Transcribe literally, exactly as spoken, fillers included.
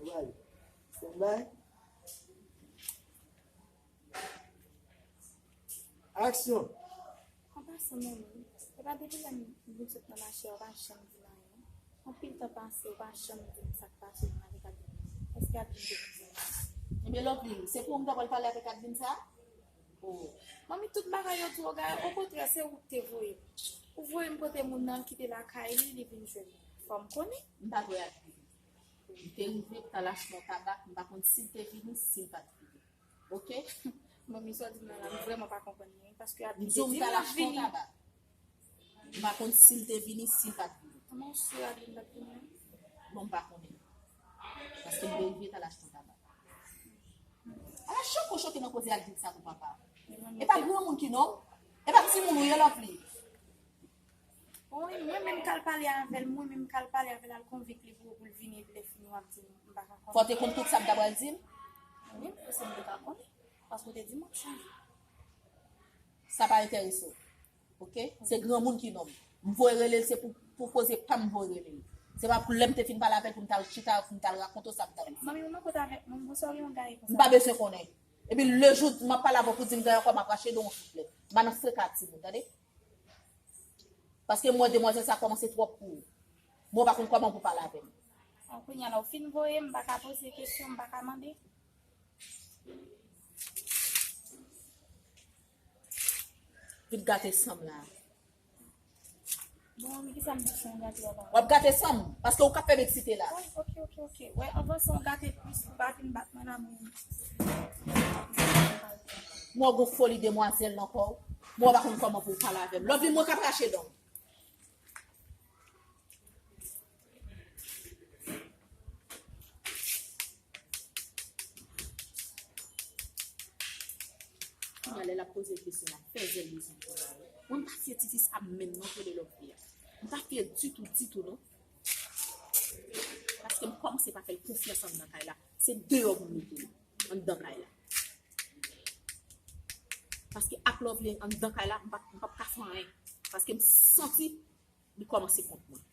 Stand by. Action. An pasan, manmi, se pa depi lè m vin sot nan mache a, ou pa janm di m anyen. Anpil tan pase, ou pa janm di m sa k pase nan avèk Adeline. Èske Adeline te vin jwenn ou? Ebyen, Lovely, se pou ou m ta pral pale avèk Adeline sa? Oh. Manmi, tout bagay yo twò gade. Okontrè, se ou ki te voye m. Ou voye m kote moun nan, l kite lakay li, li vin jwenn mwen. Fò m konnen. M pa t wè Adeline. M te rive, m t al achte yon tabak, m pa konn si l te vini, si l pa t vini. Ok? Manmi, sa w di m nan la, m vrèman pa konprann li, wi, paske Adeline te di l l ap vini. M pa konn si l te vini, si l pa t vini. Kòman w si Adeline t ap vini an? Bon, m pa konnen. Paske m te rive t al achte yon tabak. Ala chòk ou chòke nan koze Adeline sa pou papa. E pa granmoun ki non. E pa timoun ou ye, Lovely. Wi, mwen menm k al pale avè l, mwen menm k al pale avè l, al konvenk li pou, pou l vini, epi lè fini w ap di m, m pa ka konnen. Fò w te konn tout sa m ta pral di l? Wi, se m te ka konnen, paske w te di m w ap chanje. Sa pa enterese w. Ok? Se granmoun ki nonm. M voye rele l, se pou, pou koze pa m voye rele l. Se pa pou lè m te fin pale avè l pou m t al chita, pou m t al rakonte w sa m t al di. Manmi, ou nan kot avèk mwen, bonsa w gen yon gaye konsa? M pa bezwen konnen. Epi lejou m ap pale avè w pou di m gaye ankò, m ap rache dan w souflèt. M pa nan freka timoun, tande? Paske m wè demwazèl sa kòmanse twòp pou ou. Mwen pa konn kòman pou pale avè m. Bon, kounye a la, ou fin voye m, m pa ka poze kesyon, m pa ka mande. Vin gate san m la. Bon, men kisa m di se yon gate a la? W ap gate san m, paske ou k ap fè m eksite la. Wi, ok, ok, ok. Wè, anvan san w gate plis, ou pa vin bat mwen la, mwen. Mwen gon foli demwazèl nan kò w. Mwen pa konn kòman pou w pale avè m. Lovely, mwen k ap rache dan w. Kounye a lè l ap poze l kesyon, l ap fè zèl li sou kò l la. Mwen m pa fye ti fi sa menm non k rele Lovely a. M pa fye ditou, ditou non. Paske m kòmanse pa fè l konfyans anndan kay la. Se deyò pou m mete l anndan kay la. Paske ak Lovely anndan kay la, m p ap, m p ap ka fè anyen. Paske m santi li kòmanse kont mwen.